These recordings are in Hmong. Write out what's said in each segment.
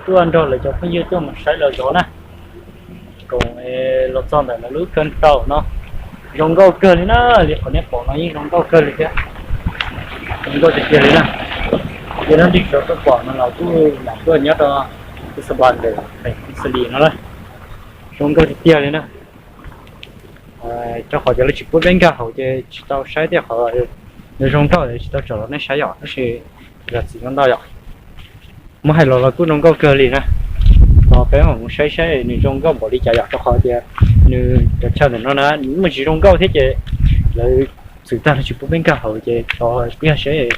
Tuaj nrog lawv cov phooj ywg tuaj mus saib lawv zov na. Koom los txog ntawm lawv lub kawg tau no, zoo nkauj kawg li na, li qhov nej pom no yeej zoo nkauj kawg li thiab. Zoo nkauj tiag tiag li na. Ces no ntig sawv tuaj pom no los kuj lam tuaj nyob rau Xabas ntawm Xalis no na. Zoo nkauj tiag tiag li na. Rau qhov tias lawv tsis pub peb nkag hauv ces tsis tau saib tej qhov zoo nkauj tsis tau tsom rau nej saib yom, tab sis zam txim ntau yom. Muab hais los los kuj zoo nkauj kawg li na. Tos peb mam mus saib saib nws zoo nkauj npaum li cas yom, rau qhov tias nws cov chaw ntawm no na nws muaj tsis zoo nkauj thiab ces lawv txwm tag lawv tsis pub peb nkag hauv ces tos peb saib,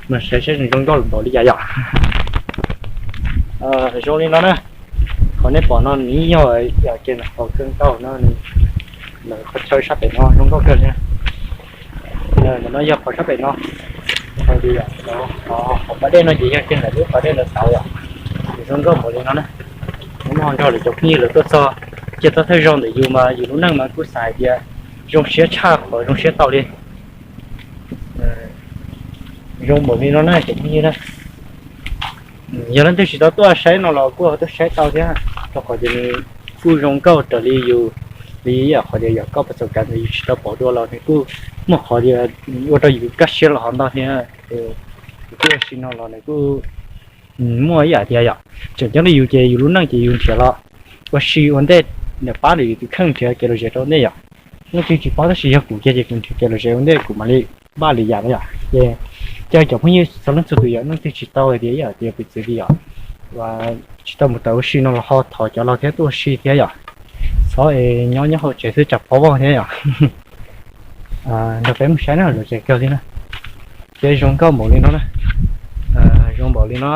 mus saib saib nws zoo nkauj npaum li cas yom. Zoo li no na, qhov nej pom no nws yog yam kiag qhov kawg ntau no, qhov chaw sab pem no zoo nkauj kawg li. Ntawm no yog qhov sab pem no, qhov pas dej no ces yog kiag ntawm lub pas dej ntawd tau yom. Zoo nkauj npaum li no na. Hnub no nrog lawv cov phooj ywg lawv tuaj txog, cia txog thawj zaug ntawm yus mas yus lub neej mas kuj xav hais tias zoo siab tshaj qhov zoo siab tau li. Zoo npaum li no na cov phooj ywg na. Yog leej twg tsis tau tuaj saib no los kuj ho tuaj saib tau thiab, rau qhov tias nws kuj zoo nkauj raws li yus, li yam qhov tias yog koj pas txaus kav ntawd yus tsis tau pom dua los nws kuj muaj qhov tias ua rau yus kaj siab los ho ntau thiab. Yus kuj ua si no los nws kuj muaj ib yam tias yom, tseem ceeb li yus ces yus lub neej ces yus nrhiav los ua si ua ntej, nws pab ntawm yus tus kheej nrhiav kev lom zem rau ntej yom. Leej twg tsis paub tab sis yog kuv kiag ces kuv nrhiav kev lom zem ua ntej kuv mam li npaj li yam na yom. Ces cov phooj ywg txhua leej txhua tus yom, leej twg tsis tau tias ib yam tias piv txwv li yom, tsis tau mus tawm ua si no los ho thov cov laus thiab tuaj ua si thiab yom. Txhob es nyob nyob hauv tsev xwb tsam pov vog thiab yom. Nrog peb mus saib na, lom zem kawg li na. Ces zoo nkauj npaum li no na. Zoo npaum li no.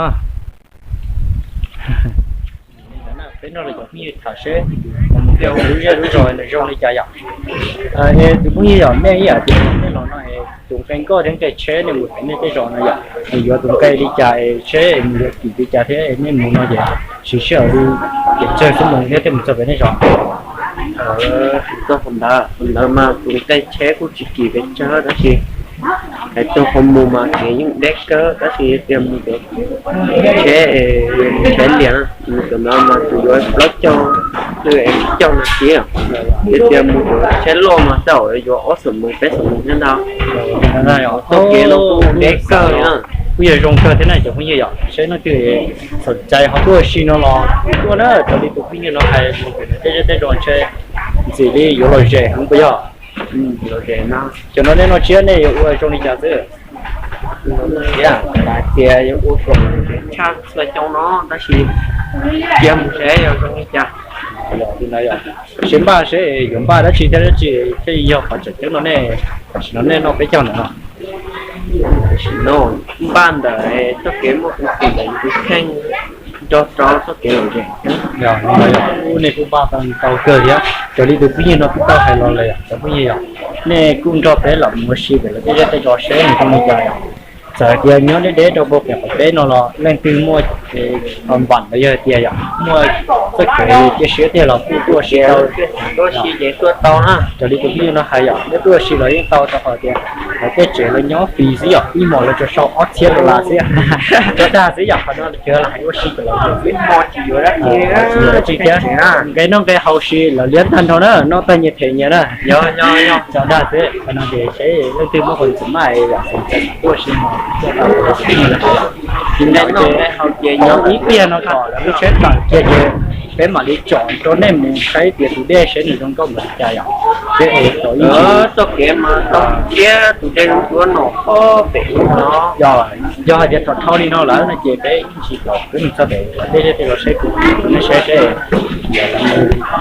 Peb nrog lawv cov phooj ywg tham seb lub zej lub zos nws zoo li cas yom. Tus phooj ywg yom, nej ib yam tias nej los no es tus nqe nkoj thiab nqe tsheb nej mus pem nej tej zos no yom, es yuav tus nqe li cas es tsheb es nws yuav kim li cas thiab nej mus no ces siv sij hawm li pes tsawg xub moos thiab thiaj mus txog pem nej zos? Txog ntawd, ntawd mas tus nqe tsheb kuj tsis kim pes tsawg tab sis hais txog qhov mus mas kev yeej deb kawg tab sis tias mus cov tsheb, tsheb lias, mus cov no mas tus yuav plaub caug, ib caug no xiab. Ces tias mus cov tsheb loj mas tau yuav ob xuab moos peb xuab moos thiab ntag. Txoj kev no kuj deb kawg li na. Kuj yog zoo kawg thiab na cov phooj ywg yom, seb leej twg xom cai ho tuaj ua si no los tuaj na, raws li tus phooj ywg no hais mus pem tej zej tej zos ntshe ntxim li yuav lom zem heev puas yog? Cov no nej noj tsiab nej yuav ua zoo li cas xwb? Hais tias yuav ua kom tshaj txhua xyoo no tab sis cia mus seb yog zoo li cas. Seb npaj seb yuav npaj dab tsi thiab dab tsi thiaj yog qhov tseem ceeb no nej, tam sim no nej noj peb caug ntawm no. Tam sim no npaj ntawm txoj kev muaj hwj chim ntawm yus tus kheej nrog rau txoj kev lom zem. Yog li no yog kuj nej kuj npaj tau kawg thiab, raws li tus phooj ywg no kuj tau hais los lawm yom cov phooj ywg yom, nej kuj nrog peb los mus ua si pem lawv tej zej tej zos seb nws zoo li cas yom. Txawm hais tias nyob deb deb rau puag pem qhov teb no los leej twg muaj npam los yog hais tias yom muaj txoj kev cia siab tiag los kuj tuaj ua si tau. Tuaj ua si ces tuaj tau na. Raws li tus phooj ywg no hais yom, nej tuaj ua si los yeej tau rau qhov tias lawv tej tsev lawv nyob fis xwb yom, ib hmos lawv tsuas sau ob txhiab dollar xwb, tsuas tag xwb yom, qhov no ces lawv hais ua si ces lawv xwb, tsis yuav dab tsi thiab. Nqe noj nqe haus si lawv liab tag nrho na, noj tag nyias them nyias na. Tsuas dag xwb, qhov no ces seb leej twg muaj qhov txim maj es yam xeem txawm tuaj ua si no. Nqe noj nqe haus ces nyob ib pliag no kom lawv lub tsheb tawm kiag ces peb mam li tsom rau nej mus saib tias tus dej seb nws zoo nkauj npaum li cas yom. Seb es tau ib txoj kev mas tau thiab tus dej zoo dua no pem no. Yog hais tias tsom dhau li no lawm no ces peb ib ntsis thaum peb mus txog pem tej zej tej zos seb kuv nej saib seb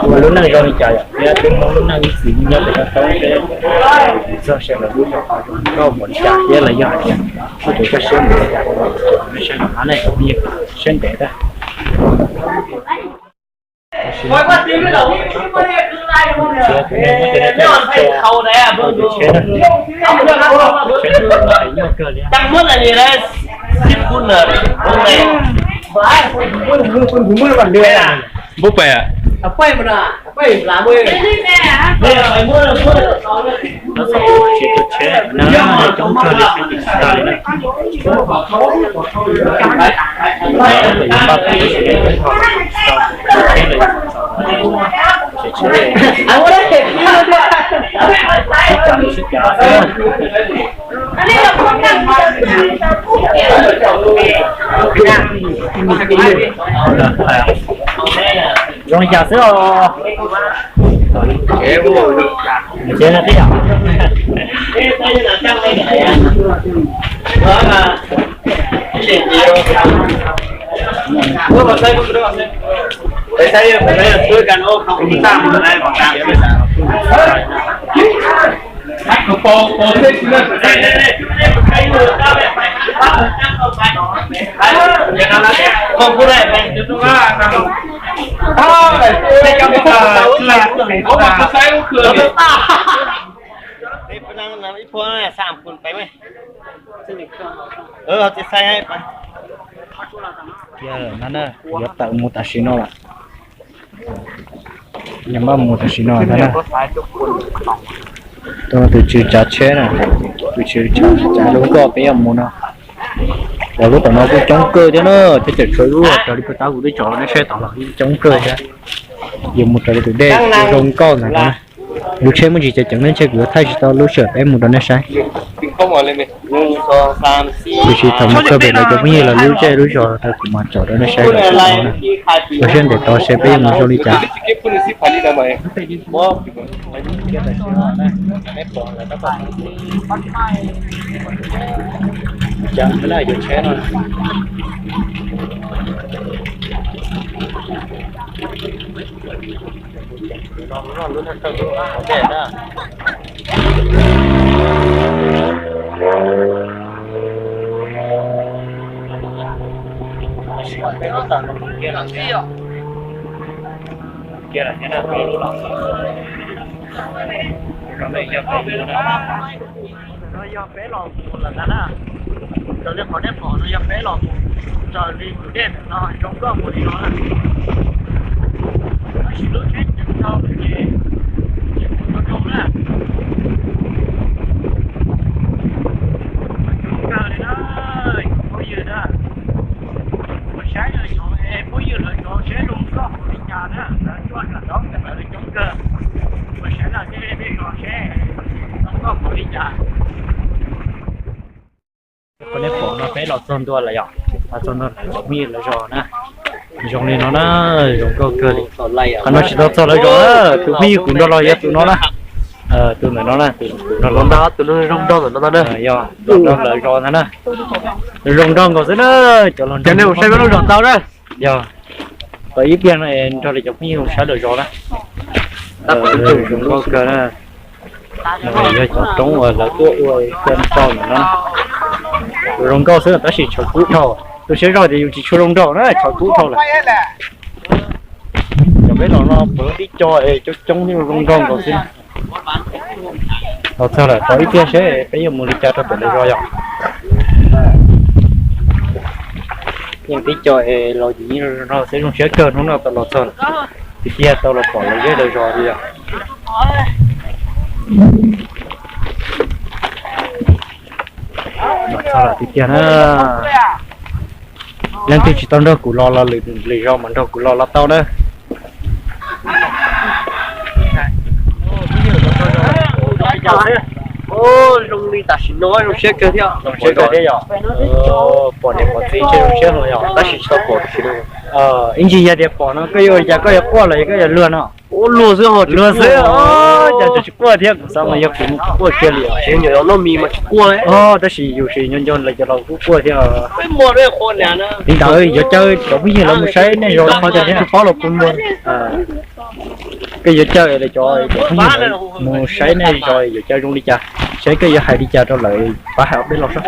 ua lub neej zoo li cas yom, thiab peb Hmoob lub neej ib txwm nyob pem toj roob seb txog sawv daws lub zos ho zoo nkauj npaum li cas thiab los yog hais tias muaj kev kaj siab npaum li cas, nej saib no hab nej cov phooj ywg, siab ntev tag. Npub pem. Tsis tus tsheb na, coob kawg li, tsis tas li na. Yuav npaj tau tsheb li, tsheb li, sib cav sib cav. Zoo li cas xwb os. Tsev no tib yam. Tiag lawm ntag na, yuav tawm mus tam sim no lawm. Yuav npaj mus tam sim no ntag na. Tus tswv tsav tsheb na, tus tswv tsav zoo nkauj peb yuav mus no. Los lub tom no kuj coob kawg thiab na, thiab tseem tshuav lub raws li puag ta kuv twb tsom nej saib tom los yeej coob kawg thiab. Yuav mus raws li tus dej zoo nkauj ntag na. Lub tsheb muaj ntsis ceev ceev ne, ntshe kuv yuav thaij tsis tau lub sij hawm peb mus rau nej saib. Tiam sis thaum mus txog pem lawv cov phooj ywg lawv lub zej lub zos rau kuv mam tsom rau nej saib kom txog no na. Los seb ntev tod seb peb yuav mus zoo li cas. Cas na yuav tsheb no. No yog peb los mus lawm ntag na. Raws li qhov nej pom no yog peb los mus raws li tus dej ntawm no zoo nkauj mus li no na. Tab sis lub tsheb ceev dhau ces tsis pom zoo na. Zoo kawg li na, phooj ywg na. Mus saib lawv zos es phooj ywg lawv zos seb zoo nkauj npaum li cas na, lawv tuaj nram nraud lawv coob kawg. Mus saib lawv tej zos seb zoo nkauj npaum li cas. Qhov nej pom no peb los txog ntua lawm yom, los txog ntua lawv cov phooj ywg lawv zos na. Zoo li no na, zoo nkauj kawg li. Qhov no tsis tau txog lawv zos na, tus phooj ywg kuv nrog los yog tus no na. Tus ntawm no na, tus nrog los ntag, tus zoo nraug ntawm no ntag na. Yog nrog lawv zos ntag na. Zoo nraug nkaus xwb na, cov los nrog nej mus saib peb lub zos tau na. Yog, tau ib pliag no nrog li cov phooj ywg mus saib lawv zos na. Zoo nkauj kawg na. No yog cov roob uas lawv tuaj ua koj tau ntawm no. Zoo nkauj xwb tab sis tshav kub dhau. Tus siab zog tias yus tsis tshua zoo nraug na, tshav kub dhau lawm. Cov peb los no pom tib co es coob coob thiab zoo nraug nkaus xwb. Los txog lawm, tau ib pliag seb peb yuav mus li cas rau pem lawv zos yom. Yeej tib co es los yim zoo nraug xwb, zoo siab kawg hnub no tau los txog lawm. Tiag tiag tau los pom lawv zej lawv zos li yom. Los txog lawm tiag tiag na. Leej twg tsis tau nrog kuv los los lwm lwm zaus mas nrog kuv los los tau na. Zoo li tam sim no zoo siab kawg thiab. Zoo siab kawg thiab yom. Pom niam pom txiv ntshe zoo siab heev yom, tab sis tsis tau pom tiam sis. Ib ntsis yog tias pom no koj yuav ua li cas, koj yuav quaj los yog koj yuav luag no? Luag xwb, luag xwb. Cas tsis quaj thiab, kuv xav mas yog kuv mus quaj kiag li. Tab sis yus sim nco nco lawv cov laus kuj quaj thiab. Li ntawd yuav caw cov phooj ywg lawv mus saib nej zos qhov twg thiab? Koj yuav caw lawv cov, cov phooj ywg lawv mus saib nej zos yuav caw zoo li cas, saib koj yuav hais li cas rau lawv pab hais ob peb lo sob.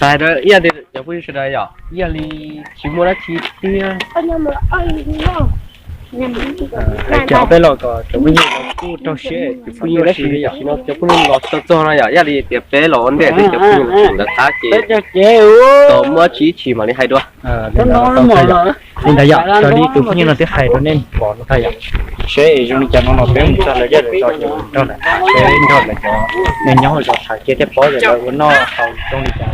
Hais rau ib yam li cov phooj ywg sawv daws yom, ib yam li tsis muaj dab tsi twb Ces peb los kom cov phooj ywg los kuj raug siab, cov phooj ywg los txog txog no yom, yam li tias peb los ua ntej thiab cov phooj ywg los tseem lawv qab ces tau muaj ib tsis mam li hais dua. Li ntawd yom, raws li tus phooj ywg no twb hais rau nej pom no tag yom. Seb zoo li cas no los peb mus txog lawv zej lawv zos ces mus nrog lawv tham seb nrog lawv cov neeg nyob hauv zos tham seb thiaj paub tias lawv ua noj haus zoo li cas.